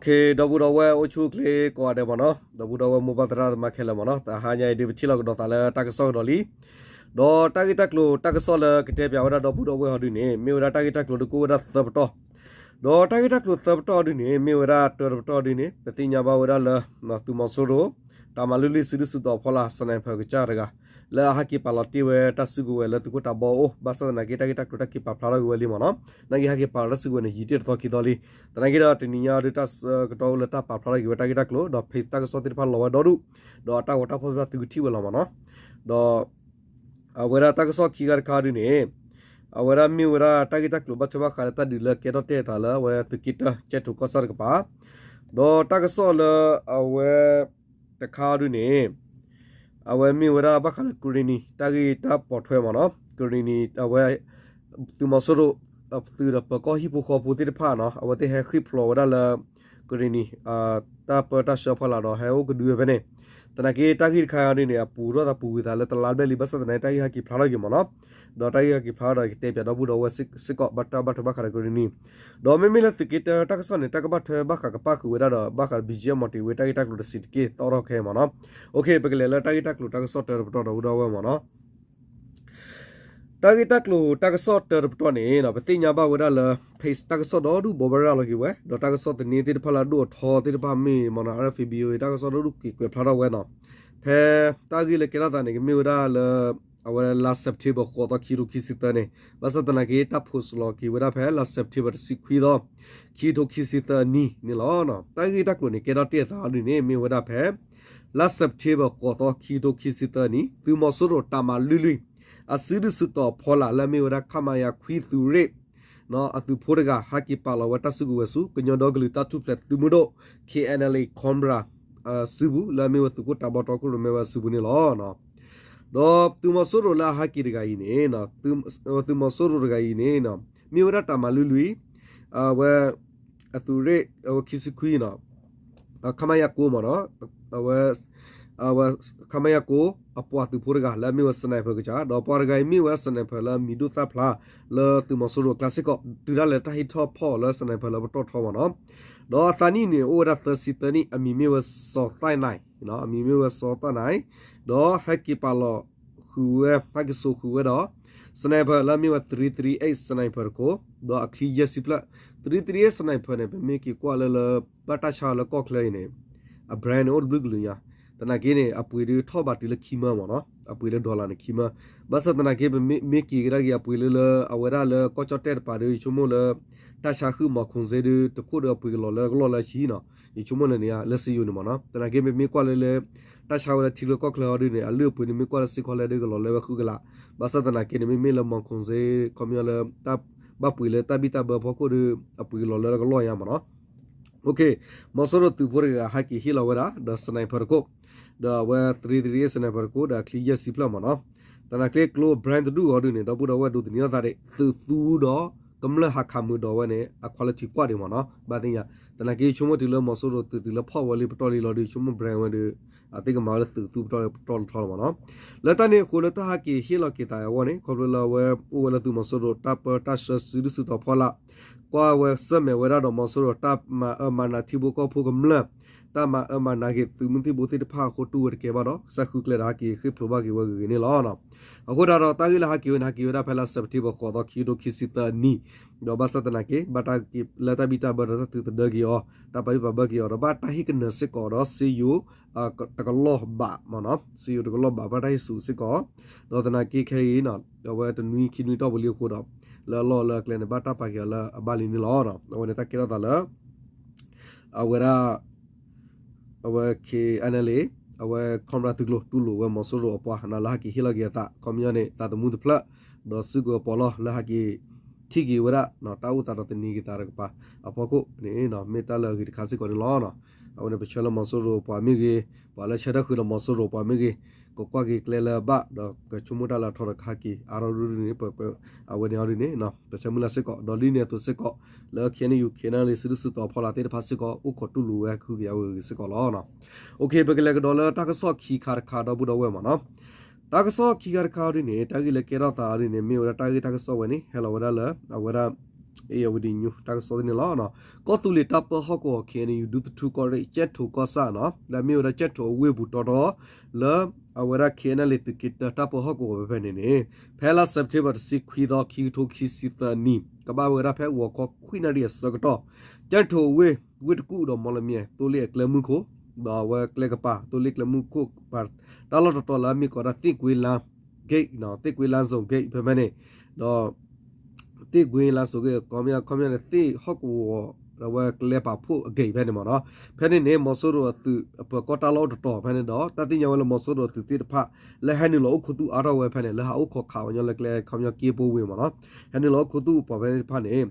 ဒီပုၢ်ဒီဝဲၢ်အိၣ်ဆူၣ်အိၣ်ချ့ကိးဂၤဒဲးမ့ၢ်နီၤ, ဒီပုၢ်ဒီဝဲၢ်မိၢ်ပၢ်သရၣ်သမါခဲလၢာ်မ့ၢ်နီၤ, တဟါညါအံၤဒုးပထံၣ်လိာ်ကဒီးသးလၢတၢ်ကစီၣ်ကဒီးလံ. ဒီးတၢ်ဂ့ၢ်တၢ်ကျိၤတၢ်ကစီၣ်လၢကတဲပၠးဝဲဒၣ်ဒီပုၢ်ဒီဝဲၢ်အီၤဒုန့ၣ် မ့ၢ်ဝဲဒၣ်တၢ်ဂ့ၢ်တၢ်ကျိၤဒုးကအိၣ်ဝဲဒၣ်သၢပတီၢ်, ဒီးတၢ်ဂ့ၢ်တၢ်ကျိၤသၢပတီၢ်အီၤဒုန့ၣ် မ့ၢ်ဝဲဒၣ်တၢတပတီၢ်အီၤဒုန့ၣ် ပသ့ၣ်ညါဘၣ်ဝဲဒၣ်လၢ သုးမီၤစိရိၤ တၢ်မၤလွံၢ်လွံၢ်စုဒုၣ်စုတီၤအဖီလာ် sniper ကစၢ်တဂၤ လၢအဟဲက့ၤပာ်လီၤတ့ၢ်ဝဲတၢ်စုကဝဲၤလၢသုးခိၣ်တၢ်ဘီအအိၣ်, ဘၣ်ဆၣ်သနာ်က့တၢ်ဂ့ၢ်တၢ်ကျိၤတၢ်က့ၤပာ်ဖျါထီၣ်က့ၤဝဲလံမ့ၢ်နီၤ, နာ်က့ဟဲက့ၤပာ်လီၤတၢ်စုကဝဲၤန့ၣ် ယံာ်တ့ၢ်တသီခံသီလံ. သနာ်က့ဒီးတနံၤညါဒုးတၢ်ဆၢကတီၢ်အိၣ်လၢတၢ်ပာ်ဖျါထီၣ်က့ၤဝဲတၢ်ဂ့ၢ်တၢ်ကျိၤ ဒီး page တၢ်ကစီၣ်သ့ၣ်တဖၣ်လီၤဝဲဒီဒူၣ်, ဒီးအတၢ်ဂီၤတၢ်ဖီၣ်သ့ၣ်တဖၣ်သုကထံၣ်ဝဲလီၤမ့ၢ်နီၤ, ဒီး အဝဲဒၣ်တၢ်ကစီၣ်ခံခါတခါဒုန့ၣ် အဝဲဒၣ်မ့ၢ်ဝဲဒၣ်တၢ်ဂ့ၢ်တၢ်ကျိၤဘၣ်ထွဲဘၣ်ဃးလၢတၢ်ဒုးလၢကဲထီၣ်တ့ၢ်အသးလၢအဝဲသုးက့တၢ ကၠဲၣ်ထိၣ်ကီၢ်ဆၣ်တကပၤ, ဒီးတၢ်ကစီၣ်လၢအဝဲတခါဒုန့ၣ် အဝဲမ့ၢ်ဝဲဒၣ်ဘၣ်ဃးလၢကရ့ၣ်နံၤ တၢ်ဂ့ၢ်တၢ်ပိာ်ထွဲမ့ၢ်နီၤ, ကရ့ၣ်နံၤ အဝဲ သုးမီၤစိရိၤ သုးဒီးပၢၤကီၢ်ဟံၣ်ဖိဃီဖိသ့ၣ်တဖၣ်နီၤ အဝဲသ့ၣ်ဟဲဃ့ၢ်ဖျိးဝဲဒၣ်လၢ ကရ့ၣ်နံၤ တၢ်ပၢတၢ်ဆှၢဖီလာ်ဒီးဟဲအိၣ်ကဒုဝဲဖဲန့ၣ်, သနာ်က့တၢ်ဂ့ၢ်တခါအံၤဒုန့ၣ် အပူၤထီၣ်သးပူၤဝံၤသးလၢတလါဘျဲၣ်လံ ဘၣ်ဆၣ်သနာ်က့တၢ်ဂ့ၢ်ဟဲက့ၤဖျါထီၣ်က့ၤမ့ၢ်နီၤ, ဒီးတၢ်ဂ့ၢ်ဟဲက့ၤဖျါထီၣ်ဒီးကတဲပၠးဒီပုၢ်ဒီဝဲၢ်စ့ၢ်ကီး ဘၣ်တၢ်ဘၣ်ထွဲဘၣ်ဃးဒီးကရ့ၣ်နံၤ, ဒီးမ့မ့ၢ်လၢသုးက့တၢတၢ်ကစီၣ်န့ၣ် တၢ်ကဘၣ်ထွဲဘၣ်ဃးကပၣ်ဃုာ်ဝဲဒၣ်ဒီး ဘၣ်ဃးဒီး ဘီၣ်ကၠ့ၣ်မီၤတ့ၤဝ့ တၢ်ဂ့ၢ်တၢ်ကျိၤတဆံးတက့ၢ် သီၣ်ထီၣ်ခဲအံၤမ့ၢ်နီၤ, အိၣ်ခ့ပကလဲၤလၢတၢ်ဂ့ၢ်တၢ်ကျိၤတၢ်ကစီၣ်တၢတပတီၢ်ဒီပုၢ်ဒီဝဲၢ်မ့ၢ်နီၤ တၢ်ဂ့ၢ်တၢ်ကျိၤတၢ်ကစီၣ်တၢတပတီၢ်န့ၣ် ပသ့ၣ်ညါဘၣ်ဝဲဒၣ်လၢ page တၢ်ကစီၣ်ဒီဒူၣ်ဘိးဘၣ်ရၤလီၤက့ၤဝဲ ဒီးတၢ်ကစီၣ်သန့သ့ၣ်တဖၣ်လၢအဒိၣ်အထီသ့ၣ်တဖၣ်မ့ၢ်မ့ၢ်နီၤ RFA VOA တၢ်ကစီၣ်ဒီဒူၣ်က့ၤကွဲးဖျါထီၣ်ဝဲနီၤ, ဖဲတၢ်ဂ့ၢ်လၢကဲထီၣ်သးန့ၣ် ကမ့ၢ်ဝဲဒၣ်လၢ အဝဲလါ September ဃိးသီ ခံကထိခံဆံသၢန့ၣ်, ဘၣ်ဆၣ်သနာ်က့တၢ် post လီၤက့ၤဝဲဒၣ်ဖဲလါ September တဆံခွံသီ ခံကထိခံဆံသၢအနံၤန့ၣ်လီၤ. တၢ်ဂ့ၢ်တၢ်ကျိၤန့ၣ် ကဲထီၣ်တ့ၢ်အသးဒုန့ၣ် မ့ၢ်ဝဲဒၣ်ဖဲ လါ September ဃိးသီ ခံကထိခံဆံသၢနံၤ သုးမီၤစိရိၤတၢ်မၤလွံၢ်လွံၢ် အစုဒုၣ်စုတီၤအဖီလာ်လၢအမ့ၢ်ဝဲဒၣ် ခမရ ခွံသုးရ့ၣ် အသုးဖိတဂၤ ဟဲက့ၤပာ်လီၤဝဲတၢ်စုကဝဲၤဆူ ကညီဒီကလုာ်တၢ်ထူၣ်ဖျဲးသုးမုၢ်ဒိၣ် KNLA Cobra စုပူၤ လၢအမ့ၢ်ဝဲသုးခိၣ်တၢ်ဘီတီခိၣ်ရိၣ်မဲဝဲအစုပူၤန့ၣ်လီၤ. ဒီးသုးမီၤစိရိၤလၢအဟဲက့ၤတဂၤအံၤန့ၣ် သုးမီၤစိရိၤတဂၤအံၤန့ၣ် မ့ၢ်ဝဲဒၣ်တၢ်မၤလွံၢ်လွံၢ် အဝဲ အသုးရ့ၣ် အဝဲခံဆံခွံနီၤ ခမရ ကိးမ့ၢ်နီၤ အဝဲ ခမရ ကိး အပှၤသုးဖိတဂၤလၢအမ့ၢ်ဝဲ sniper ကစၢ် ဒီးပှၤတဂၤအံၤမ့ၢ်ဝဲ sniper လၢအမံၤဒိၣ်သၣ်ဖျါ လၢသုးမီၤစိရိၤအကျါစ့ၢ်ကီး တုၤဒၣ်လဲာ်တၢ်ဟ့ၣ်ထီၣ်ဖီၣ်အီၤလၢ sniper လၢပတီၢ်ထီမ့ၢ်နီၤ ဒီးအသးနံၣ်န့ၣ် အိၣ်ဝဲဒၣ်သၢဆံသၢနံၣ် အမံၤမ့ၢ်ဝဲစီၤသၣ်နၢၣ် အမံၤမ့ၢ်ဝဲစီၤသၣ်နၢၣ် ဒီးဟဲက့ၤပာ်လီၤဃုာ်ဝဲ ဟဲက့ၤစိာ်ဃုာ်ဝဲဒီး sniper လၢအမ့ၢ်ဝဲ three three eight sniper တခိၣ် ဒီးအချံယဲၢ်ဆံဖျၢၣ် three three eight sniper န့ၣ် ပမ့ၢ်က့ၤကွၢ်လၢလၢ ဘၣ်တၢ်ဆါလၢကီၢ်ချၢအံၤန့ၣ် အ brand န့ၣ် အိၣ်တဘျုးကလုာ်ညါ သနာ်က့န့ၣ် အပှ့ၤဒုးထီၣ်ဘးတုၤလၢခံမၢမ့ၢ်နီၤ အပှ့ၤလၢ dollar န့ၣ် ခံမၢ ဘၣ်ဆၣ်သနာ်က့ ပမ့ၢ်က့ၤကဒါက့ၤအပှ့ၤလၢလၢ အဝဲဒၣ်လၢကီၢ်ကၠီၣ်တဲၣ်တပၤဒီး ယဆိကမိၣ်လၢ တၢ်ဆါဃုာ် မီၢ်ခိၣ်စ့ဒီး တခိၣ်ဒီးအပှ့ၤကလီၤလၢကလီၢ်လၢအဆံနီၤ ယဆိကမိၣ်လၢန့ၣ် လၢစ့ယိၤန့ၣ်မ့ၢ်နီၤ သနာ်က့ ပမ့ၢ်ကွၢ်လၢလၢ တၢ်ဆါဝဲလၢထံချၢကီၢ်ချၢအီၤဒုန့ၣ် အလုၢ်အပှ့ၤန့ၣ် မ့ၢ်ကွၢ်လၢစ့ခီလဲဒုကလီၤလၢဝဲဃုကလး ဘၣ်ဆၣ်သနာ်က့န့ၣ် မ့မ့ၢ်လၢ မီၢ်ခိၣ်စ့ ခီပညီလၢ တၢ်ဘၣ်ပှ့ၤလၢတၢ်ဘံၣ်တၢ်ဘၢဖီခိၣ်ဒီး အပှ့ၤကလီၤလၢကလီၢ်ညါမ့ၢ်နီၤ မီၤစိရိၤသုးဖိတဂၤဟဲက့ၤဟ့ၣ်လီၤဝဲဒၣ် ဒီး sniper တခိၣ် ဒီးအဝဲ three three eight sniper တခိၣ် ဒီးအချံယဲၢ်ဆံဖျၢၣ်မ့ၢ်နီၤ သနာ်က့ကျိ brand တဒူၣ်အီၤဒုန့ၣ် ဒီပုၢ်ဒီဝဲၢ်ဒိးသန့ၤအသးဒၣ် သုးသူဒီး ကမျၢၢ်ဟးခးမုာ်ဒီးဝဲန့ၣ် အ quality ကွၢ်ဒံးမ့ၢ်နီၤ ဘၣ်သ့ၣ်ညါ သနာ်က့ ဆိကမိၣ်တုၤလၢမီၤစိရိၤသုးတုၤလၢဖီၣ်ဝဲလံပတီၢ်လံလီၤဒု ဆိကမိၣ် brand ဝဲဒု အသ့ၣ်ကမၤဝဲလၢသုးသူပတီၢ်လံပတီၢ်လီၤထီလီၤမ့ၢ်နီၤ လၢတၢ်န့ၣ်အဃိလၢတၢ်ဟဲက့ၤဟ့ၣ်လီၤက့ၤသးအဂီၢ်န့ၣ် ခီဖျိလၢအဝဲအိၣ်ဝဲလၢသုးမီၤစိရိၤတၢ်ပၢတၢ်ဆှၢစုဒုၣ်စုတီၤဖီလာ် ကွၢ်ဝဲဆၢၣ်မဲာ်ဝဲဒၣ်ဒီးမီၤစိရိၤတၢ်မၤအၢမၤနးထံဖိကီၢ်ဖိကမျၢၢ် တၢ်မၤအၢမၤနးက့ၤသုးမုၢ်သံၣ်ဘိသ့ၣ်တဖၣ်အဃိတူၢ်ဝဲတကဲဘၣ်ဒီး ကစၢ်ဃုကျဲဒီးဟဲက့ၤဃ့ၢ်ဖျိးဘၣ်က့ၤဝဲဂ့ၤဂ့ၤန့ၣ်လီၤ. အဃိသတးဒီးတၢ်ဂ့ၢ်လၢဟဲက့ၤဝဲန့ၣ် ဟဲက့ၤဝဲဒၣ်ဖဲလါစဲးပထ့ဘၢၣ် ဃိးသီ ခံကထိခံဆံသၢနံၣ် ဒီးဘၣ်ဆၣ်သနာ်က့ ဘၣ်တၢ်လၢတၢ်ဘံၣ်တၢ်ဘၢဒီးတၢ်သုးသဒၢက့ၤအီၤ တၢ်ပာ်ဘံၣ်ပာ်ဘၢက့ၤအီၤ ဒီးဘၣ်တၢ်ဟ့ၣ်ကနၢၤစ့ၢ်ကီးဒီးစ့ယိၤ တကလီၢ်ဘးမ့ၢ်နီၤ စ့ယိၤတကလီၢ်ဘး ဘၣ်တၢ်ဟ့ၣ်ဆူၣ်စ့ၢ်ကီး ဒီးသနာ်က့ခဲအံၤ အဝဲတနွံခံနွံတီၢ်ပူၤလံအဃိဒီး လၢအလီၢ်လၢအကျဲန့ၣ် ဘၣ်တၢ်ပာ်က့ၤအီၤလၢအဘၣ်လံန့ၣ်လီၤ. အဝဲန့ၣ်တၢ်ကဲထီၣ်သးလၢ အဝဲဒၣ် အဝဲ KNLA အဝဲ Cobra သုးကျိၤတူၢ်လိာ်ဝဲမီၤစိရိၤအပှၤ လၢဟဲက့ၤဟ့ၣ်လီၤက့ၤအသး ခီပညီန့ၣ် သးသမူတဖျၢၣ် ဒီးစုကဝဲၤပီးလီၢ်လၢဟဲက့ၤ ထံၣ်က့ၤဝဲဒၣ် တၢ်အိၣ်သးဒီးသန့ၤက့ၤသးတကပၤ အဖီခိၣ်န့ၣ် မ့ၢ်တၢ်လၢအဂ့ၤတခါစ့ၢ်ကီးန့ၣ်လီၤ. အဝဲန့ၣ် ပဆၢလၢမီၤစိရိၤပှၤမ့ၢ်ဂ့ၤ ပှၤလၢဆၢထၢၣ်ဃုာ်ဒီးမီၤစိရိၤပှၤမ့ၢ်ဂ့ၤ ကကွၢ်က့ၤကျဲလၢအဘၣ် ဒီးကဆိကမိၣ်တၢ်လၢအထီဒီးကဟဲက့ၤအါထီၣ်ဒ်န့ၣ် အဝဲန့ၣ်အီၤဒ်န့ၣ် ပဆၢမုၢ်လၢ်စ့ၢ်ကီး ဒီးဒ်န့ၣ်အသိးစ့ၢ်ကီး လၢ KNU KNLA စုဒုၣ်စုတီၤဖီလာ်သ့ၣ်တဖၣ်စ့ၢ်ကီး အိၣ်ခိးတူၢ်လိာ်ဝဲဃုက့ၤအဝဲဂ့ၤစ့ၢ်ကီးလီၤ. ပကလဲၤကဒီးလၢတၢ်ကစီၣ်ခံခါတခါဒီပုၢ်ဒီဝဲၢ်မ့ၢ်နီၤ တၢ်ကစီၣ်ခံခါတခါအီၤဒ်န့ၣ် တၢ်ဂ့ၢ်လၢကဲထီၣ်သးအီၤဒ်န့ၣ် မ့ၢ်ဝဲဒၣ်တၢ်ဂ့ၢ်တၢ်ကစီၣ်ဝဲန့ၣ် ဟဲလီၤဝဲဒၣ်လၢ အဝဲဒၣ် ဧရာဝတီ News တၢ်ကစီၣ်သ့ၣ်န့ၣ်လီၤ. ကီၢ်သူလ့ၤတၢ်ပၢဟီၣ်ကဝီၤ ခ့ၣ်အဲၣ်ယူၣ် ဒူသထူကီၢ်ရ့ၣ် ကၠဲၣ်ထိၣ်ကီၢ်ဆၣ်နီၤ လၢအမ့ၢ်ဝဲဒၣ်ကၠဲၣ်ထိၣ်အဝ့ၢ်ပူၤတီတီ လၢအဝဲဒၣ် ခ့ၣ်အဲၣ်ယူၣ် သုးက့တၢတၢ်ပၢဟီၣ်ကဝီၤဖဲဖဲန့ၣ်န့ၣ် ဖဲလါစဲးပထ့ဘၢၣ်တဆံခွံသီ ခံကထိခံဆံသၢနံၣ် ကဘၣ်ဝဲဒၣ်ဖဲဂီၤခီခွံနၣ်ရံၣ်အဆၢကတီၢ် ကၠဲၣ်ထိၣ်အဝ့ၢ် ဝ့ၢ်တကူၣ်ဒီးမီလမၠဲၣ် သိလ့ၣ်အကျဲမုၢ်ခိၣ် ဒီးအဝဲကျဲကပၤ သိလ့ၣ်ကျဲမုၢ်ခိၣ်ကပၤ တၢ်လီၢ်တတီၤလၢအမ့ၢ်ကိးဒၣ် သ့ၣ်ကွ့လါ gate နီၤ သ့ၣ်ကွ့လါ zone gate ဖဲဖဲန့ၣ် ဒီး သ့ၣ်ကွ့လါ zone gate ခီပညီန့ၣ် သ့ၣ်ဟီၣ်ကဝီၤ အဝဲကျဲပာ်ဖှိၣ်အ gate ဖဲန့ၣ်မ့ၢ်နီၤ ဖဲန့ၣ်န့ၣ် မီၤစိရိၤအသုးအပၢၤကီၢ်တၢ်လီၢ်အိၣ်တတီၤဖဲန့ၣ်ဒီး တၢ်သ့ၣ်ညါဝဲလၢမီၤစိရိၤအသုးသ့ၣ်တဖၣ် လၢဟဲနုာ်လီၤအိၣ်ခူသူၣ်အါထီၣ်ဝဲဖဲန့ၣ် လၢဟးအိၣ်ခိးခးဝဲညီလၢကျဲ ခီပညီက့ပိဝ့ၤမ့ၢ်နီၤ ဟဲနုာ်လီၤအိၣ်ခူသူၣ်အပှၤဖဲသ့ၣ်တဖၣ်န့ၣ်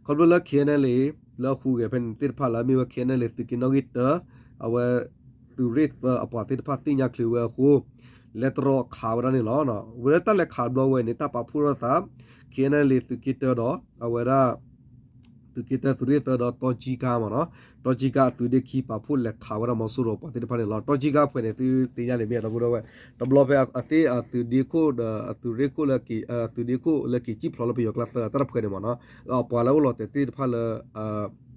ခီဖျိလၢ ခ့ၣ်အဲၣ်ယူၣ် လၢအဟူးဂဲၤဖဲန့ၣ်သ့ၣ်တဖၣ်လၢအမ့ၢ်ဝဲ ခ့ၣ်အဲၣ်ယူၣ် သုးက့နီၣ်ဂံၢ်တၢ အဝဲ သုးရ့ၣ်သၢအပှၤသ့ၣ်တဖၣ်သ့ၣ်ညါချုးဝဲအဃိ လဲၤတရီခးဝဲဒၣ်န့ၣ်လီၤ. ဝဲဒၣ်တၢ်လဲၤခးဘျီဝဲန့ၣ် တၢ်ပာ်ဖှိၣ်ထီၣ်သး ခ့ၣ်အဲၣ်ယူၣ် သုးက့တၢဒီး အဝဲဒၣ် သုးက့တၢ သုးရ့ၣ်သၢဒီး တီကံကါမ့ၢ်နီၤ တီကံကါအသုးဒ့ခံ ပာ်ဖှိၣ်လဲၤခးဝဲဒၣ်မီၤစိရိၤပှၤသ့ၣ်တဖၣ်န့ၣ်လီၤ. တီကံကါအဖုန့ၣ် သုသ့ၣ်ညါန့ၣ်မ့ၢ်အဒီပုၢ်ဒီဝဲၢ် တဘျီဖဲအသ့ၣ်အသုးဒ့ခိၣ်ဒီးအသုးရ့ၣ်ခိၣ်လၢ သုးဒ့ခိၣ်လၢက့ၤစံၣ်ဖျိးလၢပယီၤကျါသၢဂၤတၢ်တဖုန့ၣ်မ့ၢ်နီၤ ပှၤလၢအိၣ်လီၤတဲာ်သ့ၣ်တဖၣ်လၢ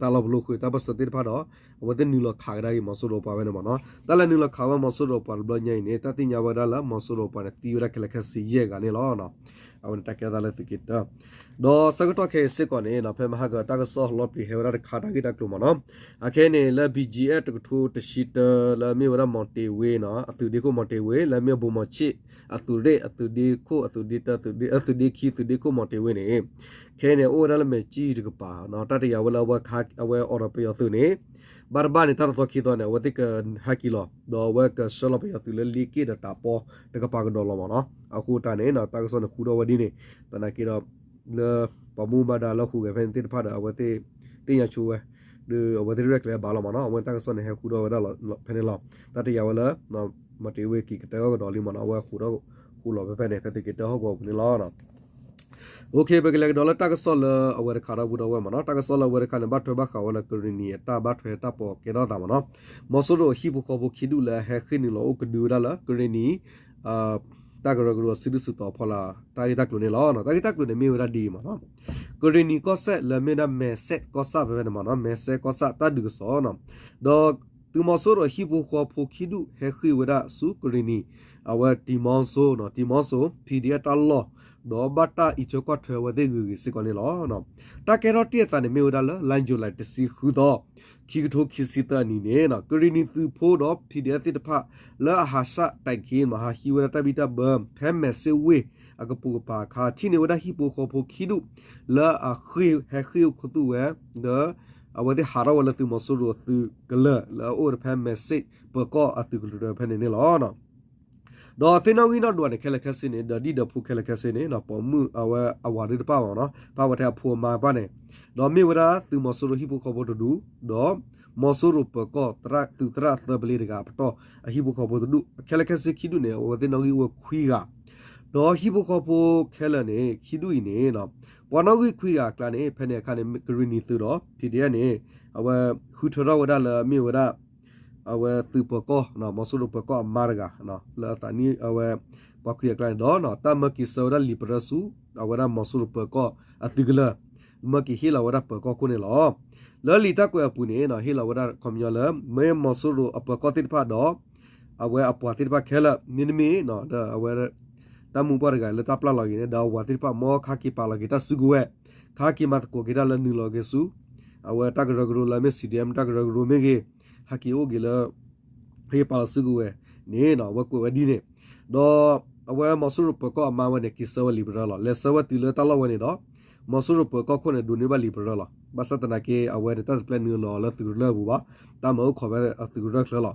တၢ်လီၢ်ပလိၤဃုာ်တၢ်ဘၢၣ်စၢၤသ့ၣ်တဖၣ်ဒီး အဝဲသ့ၣ်နုာ်လီၤခးကဒါက့ၤမီၤစိရိၤပှၤဝဲန့ၣ်မ့ၢ်နီၤ တၢ်လဲၤနုာ်လီၤခးဝဲမီၤစိရိၤပှၤတဘျီညါအံၤန့ၣ် တၢ်သ့ၣ်ညါဝဲဒၣ်လၢမီၤစိရိၤပှၤန့ၣ် သံဝဲဒၣ်ခဲလၢာ်ခဲဆ့ယဲၢ်ဂၤန့ၣ်လီၤ. အဝဲန့ၣ်တၢ်ကဲထီၣ်သးလၢသုးက့တၢ ဒီးဆၢကတီၢ်ခဲအံၤစ့ၢ်ကီးန့ၣ် ဖဲမဟါကတၢ်ကစီၣ်လီၤပျံၤဟဲဝဲဒၣ်တခါတၢ်ဂ့ၢ်တၢ်ကျိၤမ့ၢ်နီၤ အခဲအံၤန့ၣ် လၢ ဘီၣ်ကၠံၣ်အဲၣ် တကထိတဆံတၢ လၢအမ့ၢ်ဝဲဒၣ်မီၤတ့ၤဝ့နီၤ အသုးဒ့ခိၣ်မီၤတ့ၤဝ့ လၢအမ့ၢ်ဘိမီၤဆ့ၣ် အသုးရ့ၣ် အသုးဒ့ခိၣ် အသုးဒ့တၢ အသုးဒ့ခံ သုးဒ့ခိၣ်မီၤတ့ၤဝ့န့ၣ် ခဲအံၤန့ၣ် အိၣ်ဝဲဒၣ်လၢမဲာ်ကၠံၣ်တကပၤ တၢ်တယာ်ဝဲလၢအဝဲအိၣ်ဒီးပယီၤသုးန့ၣ် ဘၣ်တဘၣ်န့ၣ် တၢ်တသီခံသီန့ၣ် အဝဲသ့ၣ်ကဟဲက့ၤလီၤ ဒီးအဝဲကဆှၢလီၤပယီၤသုးလၢလ့က့ၣ်ဒီးတးပီတကပၤကဒီးလီၤမ့ၢ်နီၤ အဃိတၢ်န့ၣ် တၢ်ကစီၣ်န့ၣ်ဃူထီၣ်ဝဲဒ်န့ၣ် သနာ်က့ဒီး လၢပှၤမူဘၣ်ဒါလၢဟူးဂဲၤဖဲန့ၣ်သ့ၣ်တဖၣ်ဒီး အဝဲသ့ၣ်သ့ၣ်ညါဆိဝဲ ဒီးအဝဲသ့ၣ်ရဲၣ်ကျဲၤဘၣ်လီၤမ့ၢ်နီၤ အဝဲတၢ်ကစီၣ်န့ၣ် ဟဲဃူထီၣ်ဝဲဒၣ်ဖဲန့ၣ်လီၤ တၢ်တယာ်ဝဲလၢ မီၤတ့ၤဝ့က့ၤကတၢၢ်ကဒီးလံမ့ၢ်နီၤ အဝဲဃူထီၣ်ဃူလီၤဖဲဖဲန့ၣ် ဖဲသုးက့တၢဟီၣ်ကဝီၤပူၤန့ၣ်လီၤ. ပကလဲၤကဒီးလၢတၢ်ကစီၣ်လၢအဝဲတခါဒီပုၢ်ဒီဝဲၢ်မ့ၢ်နီၤ တၢ်ကစီၣ်လၢအဝဲတခါန့ၣ် ဘၣ်ထွဲဘၣ်ဃးဝဲလၢကရ့ၣ်နံၤအတၢ်ဘၣ်ထွဲတၢ်ပီးကဲထီၣ်သးမ့ၢ်နီၤ မီၤစိရိၤအဟံၣ်ဖိဃီဖိခံဒူၣ်လၢအဟဲဃ့ၢ်နုာ်လီၤအိၣ်ကဒုဝဲဒၣ်လၢကရ့ၣ်နံၤ တၢ်ကရၢကရိအစုဒုၣ်စုတီၤအဖီလာ် တၢ်ဂ့ၢ်တၢ်ကျိၤန့ၣ်လီၤ. တၢ်ဂ့ၢ်တၢ်ကျိၤန့ၣ်မ့ၢ်ဝဲဒၣ်ဒ်အံၤမ့ၢ်နီၤ ကရ့ၣ်နံၤကီၢ်စဲၣ်လၢမ့ၢ်ဒၣ်မဲာ်စဲးကီၢ်ဆၣ်ဖဲဖဲန့ၣ်မ့ၢ်နီၤ မဲာ်စဲးကီၢ်ဆၣ်တၢ်ဒုးကစီၣ်နီၤ ဒီးသုးမီၤစိရိၤအဟံၣ်ဖိဃီဖိခံဒူၣ်ဟဲဃ့ၢ်ဝဲဒၣ်ဆူကရ့ၣ်နံၤ အဝဲတံၤမီစိ တံၤမီစိ PDF တၢ်လီၢ် ဒီးဘၣ်တၢ်အံးထွဲကွၢ်ထွဲအဝဲသ့ၣ်ဂ့ၤဂ့ၤစ့ၢ်ကီးန့ၣ်လီၤ. တၢ်ကဲထီၣ်တ့ၢ်အသးန့ၣ်မ့ၢ်ဝဲဒၣ်လၢ လါယူၤလံ တဆံဃုသီ ခံကထိခံဆံသၢအနံၤန့ၣ် ကရ့ၣ်နံၤသုးဖိဒီး PDF သ့ၣ်တဖၣ် လၢအဟးဆှၣ်တၢ်က့မ့ၢ်ဟးဟံးဝဲဒၣ်တၢ်ဘံၣ်တၢ်ဘၢ ဖဲမဲာ်စ့ဝ့ၢ်အကပိာ်ကပၤအခါ ထံၣ်န့ၢ်ဝဲဒၣ်ဟံၣ်ဖိဃီဖိခံဒူၣ် လၢအဃ့ၢ်ဟဲဃ့ၢ်အိၣ်ခူသူၣ်ဝဲ ဒီး အဝဲသ့ၣ်ဟးထီၣ်ဝဲလၢသုးမီၤစိရိၤအသုးကလၢၤ လၢအအိၣ်ဝဲဖဲမဲာ်စ့ၣ်ပၢၤကီၢ်အသုးကလၢၤဖဲန့ၣ်န့ၣ်လီၤ. ဒီးသ့ၣ်နီၣ်ဂံၢ်နီၣ်ဒွးန့ၣ် ခဲလၢာ်ခဲဆ့န့ၣ် ဒီးဒံၣ်ဒီးဖိခဲလၢာ်ခဲဆ့န့ၣ် ပိာ်မုၣ်အဝဲအဝၤဒုတဖၣ်မ့ၢ်နီၤ ပာ်ဝဲထဲအဖိအမါတဖၣ်န့ၣ် ဒီးမ့ၢ်ဝဲဒၣ်သုးမီၤစိရိၤဟံၣ်ဖိဃီဖိတဒူၣ် ဒီး မီၤစိရိၤပၢၤကီၢ်သုးသရၣ်သၢပလ့တဂၤအပတီၢ် အဟံၣ်ဖိဃီဖိတဒူၣ် ခဲလၢာ်ခဲဆ့ခံဒူၣ်န့ၣ် အဝဲသ့ၣ်နီၣ်ဂံၢ်အိၣ်ဝဲခွံဂၤ ဒီးဟံၣ်ဖိဃီဖိခဲလၢာ်န့ၣ် ခံဒူၣ်အံၤန့ၣ် ပှၤနီၣ်ဂံၢ်ခွံဂၤအကျါန့ၣ် ဖဲန့ၣ်အခါန့ၣ် ကရ့ၣ်နံၤသုးဒီး PDF န့ၣ် အဝဲဃုထၢထီၣ်ဝဲဒၣ်လၢအမ့ၢ်ဝဲဒၣ် အဝဲသုးပၢၤကီၢ် မီၤစိရိၤပၢၤကီၢ်အမါတဂၤ လၢအသးနံၣ်အဝဲ ပှၤခွံဂၤအကျါန့ၣ်ဒီး တၢ်မၢက့ၤဆှၢဝဲဒၣ်လံာ်ပရၢဆူ အဝဲဒၣ်မီၤစိရိၤပၢၤကီၢ်အသုးကလၢၤ မၢက့ၤဟ့ၣ်လီၤဝဲဒၣ်ပၢၤကီၢ်ခိၣ်န့ၣ်လီၤ. လၢလံာ်တၢ်ကွဲးအပူၤန့ၣ် ဟ့ၣ်လီၤဝဲဒၣ်ခီပညီလၢ မ့ၢ်မီၤစိရိၤအပၢၤကီၢ်သ့ၣ်တဖၣ်ဒီး အဝဲအပှၤသ့ၣ်တဖၣ်ခဲလၢာ် မ့တမ့ၢ် ဒီးအဝဲ တၢ်မုၢ်ပှၢ်တဂၤလၢတၢ်ပျၢ်လီၤက့ၤန့ၣ် ဒီးအဝၤသ့ၣ်တဖၣ် မ်ခါက့ၤပာ်လီၤက့ၤတၢ်စုကဝဲၤ ခါက့ၤမၤသကိးက့ၤတၢ်လၢနုာ်လီၤက့ၤဆူ အဝဲတၢ်ကရၢကရိလၢမ့ၢ် CDM တၢ်ကရၢကရိမ့ၢ်ဂ့ၤ ဟဲက့ၤအိၣ်က့ၤလၢ ဟ့ၣ်ပာ်လီၤစုကဝဲၤန့ၣ် အဝဲကွဲးဝဲဒ်န့ၣ် ဒီးအဝဲမီၤစိရိၤပၢၤကီၢ်အမါဝဲန့ၣ် က့ၤဆှၢဝဲလံာ်ပရၢလီၤ. လဲၤဆှၢဝဲတုၤလၢတၢ်လီၢ်ဝဲန့ၣ်ဒီး မီၤစိရိၤပၢၤကီၢ်ခိၣ်န့ၣ် ဒိးန့ၢ်ဘၣ်လံာ်ပရၢလီၤ. ဘၣ်ဆၣ်သနာ်က့ အဝဲန့ၣ် တၢ်တပျဲနုာ်လီၤလၢသုးကရၢပူၤဘၣ်, တၢ်မၤအိၣ်ခိးဖဲအသုးကရၢချၢလီၤ.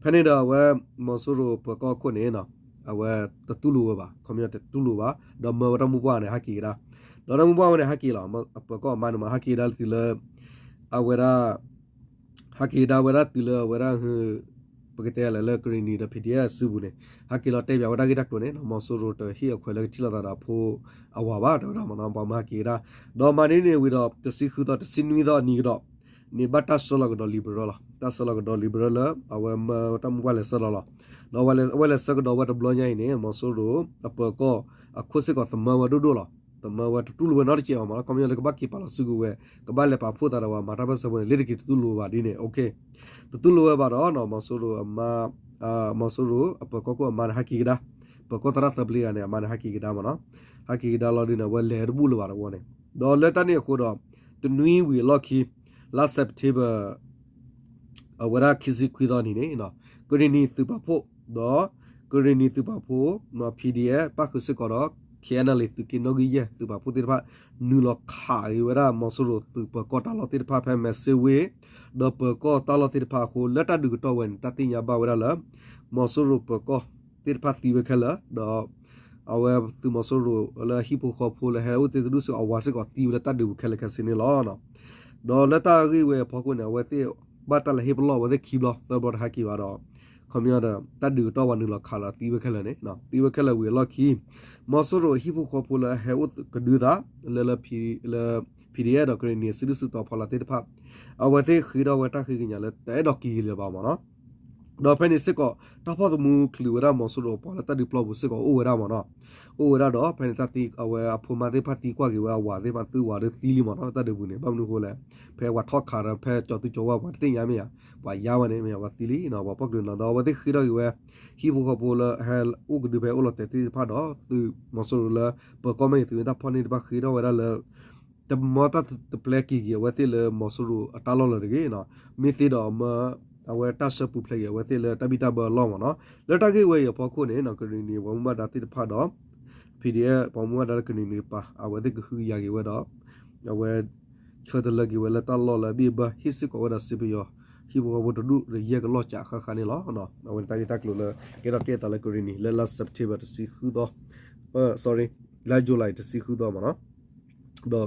ဖဲန့ၣ်ဒီးအဝဲ မီၤစိရိၤပၢၤကီၢ်ခိၣ်န့ၣ် အဝဲတတူၢ်လိာ်ဝဲဘၣ်, ခီပညီတတူၢ်လိာ်ဘၣ်, ဒီးမၢဝဲတၢ်မုၢ်ပှၢ်န့ၣ် ဟဲက့ၤကဒါ, ဒီးတၢ်မုၢ်ပှၢ်ဝဲန့ၣ် ဟဲက့ၤလီၤ. ပၢၤကီၢ်အမါန့ၣ်မး ဟဲက့ၤကဒါတုၤလၢ အဝဲဒၣ် ဟဲက့ၤကဒါဝဲဒၣ်တုၤလၢအဝဲဒၣ် ပကတဲလဲၣ်လၢကရ့ၣ်နံၤဒီး PDF စုပူၤန့ၣ် ဟဲက့ၤလီၤတဲဘၣ်ဝဲဒၣ်ဂ့ၢ်တၢ်ကျိၤန့ၣ် မီၤစိရိၤတဟ့ၣ်အခွဲးလၢကထံၣ်လိာ်သးဒီးအဖိအဝၤဘၣ် တဲဝဲဒၣ်မ့ၢ်နီၤ, ပှၤမၢဟဲက့ၤကဒါ, ဒီးမၤဒ်န့ၣ်ဝံၤဒီး တဆံဃုသီ တဆံနွံသီအနံၤကဒီး န့ၣ်ဘၣ်တၢ်ဆှၢလီၤကဒီးလံာ်ပရၢလီၤ. တၢ်ဆှၢလီၤကဒီးလံာ်ပရၢလၢ အဝဲမၢတၢ်မုၢ်ပှၢ်လဲၤဆှၢလီၤလီၤ. ဒီးအဝဲလဲၤဆှၢကဒီးဝဲတဘျီညါအံၤန့ၣ် မီၤစိရိၤအပၢၤကီၢ်အခိၣ်စ့ၢ်ကီးသမၢဝဲဒိၣ်ဒိၣ်လီၤ. သမၢဝဲတတူၢ်လိာ်ဝဲနီတစဲးဘၣ်မ့ၢ်နီၤ, ခီပညီလၢကဘၣ်က့ၤပာ်လီၤစုကဝဲၤ ကဘၣ်လဲၤပာ်ဖှိၣ်သးဒီးပှၤမၤတၢ်ပၢၢ်ဆၢဖိန့ၣ် လ့တက့ၤတတူၢ်လိာ်ဝဲဘၣ်ဒ်န့ၣ်, တတူၢ်လိာ်ဝဲဘၣ်ဒီး မီၤစိရိၤအမါ မီၤစိရိၤအပၢၤကီၢ်ခိၣ်အမါန့ၣ် ဟဲက့ၤကဒါ, ပၢၤကီၢ်သရၣ်သၢပျ့ဂၤန့ၣ် အမါန့ၣ် ဟဲက့ၤကဒါမ့ၢ်နီၤ, ဟဲက့ၤကဒါလီၤဒ်န့ၣ် အဝဲလဲၤတဘူၣ်လၢၤဘၣ်တဝီန့ၣ်, ဒီးလၢတၢ်န့ၣ်အဃိဒီး တနွံဝံၤအလီၢ်ခံ လါ September အဝဲဒၣ်ခံဆံခွံသီနံၤန့ၣ် ကရ့ၣ်နံၤသုးပာ်ဖှိၣ် ဒီးကရ့ၣ်နံၤသုးပာ်ဖှိၣ် PDF ပၣ်ဃုာ်စ့ၢ်ကီးဒီး KNLA သုးက့နီၣ်ဂံၢ်ယဲၢ်သုးပာ်ဖှိၣ်သ့ၣ်တဖၣ် နုာ်လီၤခးက့ၤဝဲဒၣ်မီၤစိရိၤသုးပၢၤကီၢ်တၢ်လီၢ်သ့ၣ်တဖၣ်ဖဲမဲာ်စ့ဝ့ၢ် ဒီးပၢၤကီၢ်တၢ်လီၢ်သ့ၣ်တဖၣ်အဃိ လၢတၢ်ဒုးကတီၢ်ဝဲန့ၣ် တၢ်သ့ၣ်ညါဘၣ်ဝဲဒၣ်လၢ မီၤစိရိၤပၢၤကီၢ်သ့ၣ်တဖၣ်သံဝဲခဲလၢာ် ဒီး အဝဲသုးမီၤစိရိၤလၢဟံၣ်ဖိဃီဖိလၢဟဲအိၣ်သ့ၣ်တဒူၣ်စ့ၢ်ကီး အဝၤစ့ၢ်ကီးသံဝဲလၢတၢ်ဒုးပူၤခဲလၢာ်ခဲဆ့န့ၣ်လီၤ. ဒီးလၢတၢ်ဂ့ၢ်ဝဲအဖီခိၣ်န့ၣ် အဝဲသ့ၣ်ဘၣ်တၢ်လဲၤဟ့ၣ်ပလီၢ်အဝဲသ့ၣ်ခံဘျီသၢဘျီတဟဲက့ၤဘၣ်ဒီး ခီပညီဒီး တၢ်ဒုးကတီၢ်ဝဲနုာ်လီၤခးလီၤသံဝဲခဲလၢာ်န့ၣ် သံဝဲခဲလၢာ်ဝံၤအလီၢ်ခံ မီၤစိရိၤအဟံၣ်ဖိဃီဖိလၢအဟဲအိၣ်ကဒုသး လၢ လၢ PDF ဒီးကရ့ၣ်နံၤအစုဒုၣ်စုတီၤဖီလာ်သ့ၣ်တဖၣ် အဝဲသ့ၣ်ဃ့ထီၣ်ဝဲတၢ်ဃ့ကညးလၢတအဲၣ်ဒိးက့ၤကလၢၤဘၣ်မ့ၢ်နီၤ ဒီးဖဲန့ၣ်စ့ၢ်ကီး တၢ်ဖီၣ်သမူချုးဝဲဒၣ်မီၤစိရိၤအပှၤလၢတၢ်ဒုးပျီပူၤစ့ၢ်ကီးအိၣ်ဝဲဒၣ်မ့ၢ်နီၤ, အိၣ်ဝဲဒၣ်ဒီး ဖဲန့ၣ်တၢ်သံ အဝဲအဖိမါသ့ၣ်တဖၣ်သံကွၢ်က့ၤဝဲအဝၤသ့ၣ်တဖၣ် သုဝၤဒီးသံလံမ့ၢ်နီၤ တၢ်ဒုးပူၤန့ၣ် ဘၣ်မနုၤအဃိလဲၣ် ဖဲပှၤထီၣ်ခးဒီးဖဲကၠီၤသူကၠီၤဝါပှၤတသ့ၣ်ညါမ့ၢ်ဧါ, ပှၤယါဝဲန့ၣ်မ့ၢ်ဧါ ပှၤသံလံနီၤ ပှၤပီၣ်ကလုာ်နီၤ ဒီးအဝဲသ့ၣ်ဃ့ထီၣ်က့ၤဝဲ ဟံၣ်ဖိဃီဖိလၢဟဲအိၣ်ကဒုဖဲအိၣ်လီၤတဲာ်သ့ၣ်တဖၣ်ဒီး သုးမီၤစိရိၤလၢ ပၢၤကီၢ်မ့ၢ်ဂ့ၤ သုးမ့ၢ်တၢ်ဖီၣ်န့ၢ်တဖၣ်ဃ့ထီၣ်ဝဲဒၣ်လၢ တမ့ၢ်တၢ်တပျဲက့ၤက့ၤအဝဲသ့ၣ်လၢမီၤစိရိၤအတၢ်လီၢ်လၢၤတဂ့ၤနီၤ, မ့ၢ်သ့ဒီးမၢ အဝဲတၢ်ဆှၢပူၤဖျဲးက့ၤအဝဲသ့ၣ်လၢတၢ်ဘံၣ်တၢ်ဘၢအလီၢ်မ့ၢ်နီၤ, လၢတၢ်ဂ့ၢ်ဝဲအံၤအဖီခိၣ်န့ၣ် ကရ့ၣ်နံၤပှၤမူဘၣ်ဒါသ့ၣ်တဖၣ်ဒီး PDF ပှၤမူဘၣ်ဒါလၢကရ့ၣ်နံၤတကပၤ အဝဲသ့ၣ်ကဟုကယာ်က့ၤဝဲဒီး အဝဲ ဆၢတလၢက့ၤဝဲလၢတၢ်လီၢ်လၢအဘံၣ်အဘၢ ဟ့ၣ်စ့ၢ်ကီးဝဲဒၣ်စ့ပယီၤ ဟံၣ်ဖိဃီဖိတဒူၣ်ဒီးယဲၢ်ကလီၢ်ကးဃၣ်ဃၣ်န့ၣ်လီၤ. အဝဲန့ၣ်တၢ်ဂ့ၢ်တၢ်ကျိၤလၢ ကဲထီၣ်တ့ၢ်အသးလၢကရ့ၣ်နံၤ လၢလါ September တဆံဃုသီ sorry လါ July တဆံဃုသီမ့ၢ်နီၤ, ဒီးတုၤ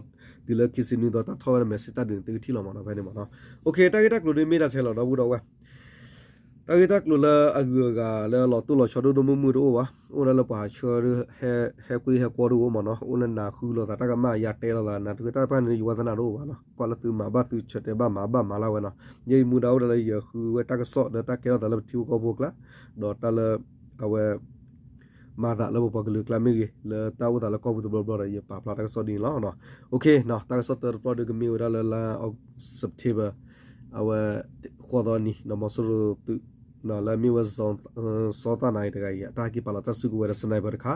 လၢခံဆံနွံသီ တၢ်ထီၣ်ဝဲဒၣ်မဲာ်ဆ့တၢ်ဒုးန့ၣ် သုကထံၣ်လီၤမ့ၢ်နီၤ ဖဲန့ၣ်မ့ၢ်နီၤ. တၢ်ဂ့ၢ်တၢ်ကျိၤဒ်မ့ၢ်ဒၣ်ထဲလီၤ ဒီပုၢ်ဒီဝဲၢ် တၢ်ဂ့ၢ်တၢ်ကျိၤလၢအဂုၤအဂၤလၢလီၤတိၢ်လီၤဆီဒိၣ်ဒိၣ်မုၢ်မုၢ်တအိၣ်ဘၣ်, အိၣ်ဒၣ်လၢပှၤဟးဆှၢ ဟဲကွံဟဲကွီဒိၣ်အိၣ်မ့ၢ်နီၤ, အိၣ်လၢနၤဃုလိာ်သးတၢ်ကမၣ်ယၤတဲလိာ်သး နၤတဂ့ၤတၢ်တဖၣ်န့ၣ် ယဝါသနၢ်တအိၣ်ဘၣ်နီၤ, ကွၢ်လၢသုမၤဘၣ်သုဆၢတဲာ်ဘၣ်မၤဘၣ်မၤလၢ်ဝဲနီၤ, ယဲယမူဒါအိၣ်ဒၣ်လၢယဃုဝဲတၢ်ကစီၣ်ဒီးတၢ်ကဲထီၣ်သးလၢပထံဖိကီၢ်ဖိအကျါ, ဒီးတၢ်လၢ အဝဲ မၤသးလၢပပှၤကလုာ်အကျါမ့ၢ်ဂ့ၤ လၢတၢ်အိၣ်သးလၢကီၢ်ပူၤတဘျီဘျီဒီး ယပာ်ဖျါတၢ်ကစီၣ်ဒ်န့ၣ်လီၤ. တၢ်ကစီၣ်တၢတဘျီဒီးကမ့ၢ်ဝဲဒၣ်လၢလါ September အဝဲ ဃိးသီနံၤ မီၤစိရိၤသုး လၢအမ့ၢ်ဝဲ စီၤသးနၤအံၤတဂၤအံၤ အတၢ်ဟဲက့ၤပာ်လီၤတၢ်စုကဝဲၤဒီး sniper တခါ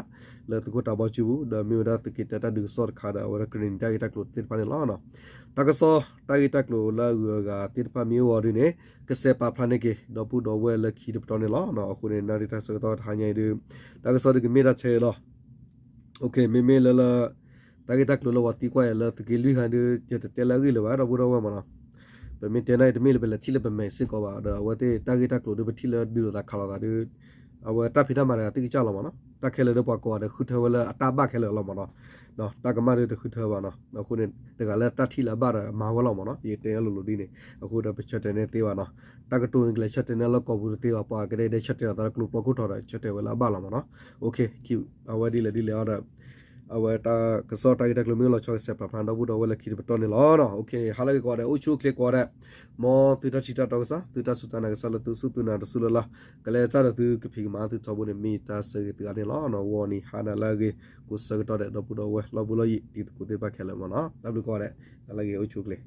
လၢသုးခိၣ်တၢ်ဘီကၠူပူၤ ဒီးမ့ၢ်ဝဲဒၣ်သုးက့ၤတဲတၢ်ဒုးကစီၣ်တခါဒီး အဝဲဒၣ်ကရ့ၣ်နံၤတၢ်ဂ့ၢ်တၢ်ကျိၤသ့ၣ်တဖၣ်န့ၣ်လီၤ. တၢ်ကစီၣ်တၢ်ဂ့ၢ်တၢ်ကျိၤလၢအဂုၤအဂၤသ့ၣ်တဖၣ်မ့ၢ်အိၣ်အီၤဒ်န့ၣ် ကစဲးပာ်ဖျါန့ၢ်က့ၤ ဒီပုၢ်ဒီဝဲၢ်လၢခံတပတီၢ်န့ၣ်လီၤ. အဃိန့ၣ် နၣ်ရံၣ်တၢ်ဆၢကတီၢ်တဟါညါအံၤဒုး တၢ်ကစီၣ်ဒုးကမ့ၢ်ဒၣ်ထဲလီၤ. မ့မ့ၢ်လၢလၢ တၢ်ဂ့ၢ်တၢ်ကျိၤလၢပှၤသံကွၢ်ယၤလၢသုးက့လွံၢ်ခါဒုး ယတတဲလၢအဂ့ၢ်လၢၤဘၣ် ဒီပုၢ်ဒီဝဲၢ်မ့ၢ်နီၤ, ပမ့ၢ်တဲန့ၣ် တမ့ၢ်လၢပလဲၤထံၣ်လၢပမဲာ်စ့ၢ်ကီးဘၣ် ဒီးအဝဲသ့ၣ်တၢ်ဂ့ၢ်တၢ်ကျိၤဒုး ပထံၣ်လၢဒုးလိာ်သးခးလိာ်သးဒုး အဝဲတၢ်ဖံးတၢ်မၤတဂၤသ့ၣ်ကစၢ်လီၤမ့ၢ်နီၤ, တၢ်ခဲလၢာ်ဒီးပှၤကိးဂၤဒီးဃုထၢဝဲလၢအတၢ်ဘၣ်ခဲလၢာ်လီၤမ့ၢ်နီၤ, တၢ်ကမၣ်ဒုးတဃုထၢဘၣ်နီၤ, အဃိန့ၣ် တဂၤလၢတၢ်ထံၣ်လၢအဘၣ်ဒီးမၤဝဲလီၤမ့ၢ်နီၤ, ယတဲအလိၤလိၤဒ်န့ၣ် အဃိဒီးပဆၢတဲာ်န့ၢ်သ့ဘၣ်နီၤ, တၢ်ကတိၤန့ၣ်ကလဲၤဆၢတဲာ်န့ၢ်လၢကီၢ်ပူၤတသ့ဘၣ်, ပှၤကဒဲကဒဲဆၢတဲာ်လီၤသးလၢကျိၤပျီခိၣ်ထီၣ်ဒီး ဆၢတဲာ်ဝဲလၢအဘၣ်လီၤမ့ၢ်နီၤ, အဝဲဒ်လဲၣ်ဒ်လဲၣ်အီၤဒီး အဝဲတၢ်ကစီၣ်တၢ်ဂ့ၢ်တၢ်ကျိၤမ့ၢ်လီၤဆီကစဲးပာ်ဖျါဒီပုၢ်ဒီဝဲၢ်လၢခံတပတီၢ်န့ၣ်လီၤ. ဟါလၢဂ့ၤကိးဂၤဒဲး အိၣ်ဆူၣ်အိၣ်ချ့ကိးဂၤဒဲး, မ်သုတၢ်ထံၣ်တၢ်တီကစၢ် သုတၢ်စူၢ်တၢ်နာ်ကစၢ်လၢသုစူၢ်သုနာ်တစူၢ်လၢ်လၢ်, ကလဲၤတၢ်ဒီးသုကဖံးကမၤသုထီဘိန့ၣ် မ့ၢ်တၢ်ဆၢဂ့ၤသုဂၤန့ၣ်လီၤ. ဂီၤနံၤဟါနၤလၢအဂ့ၤ, ကိးဆၢကတီၢ်ဒဲး ဒီပုၢ်ဒီဝဲၢ် လီၢ်ဘူးလီၢ်ယံၤ တံၤသကိးသ့ၣ်တဖၣ်ခဲလၢာ်မ့ၢ်နီၤ, တၢ်ဘျုးကိးဂၤဒဲး, ဟါလၢဂ့ၤ အိၣ်ဆူၣ်အိၣ်ချ့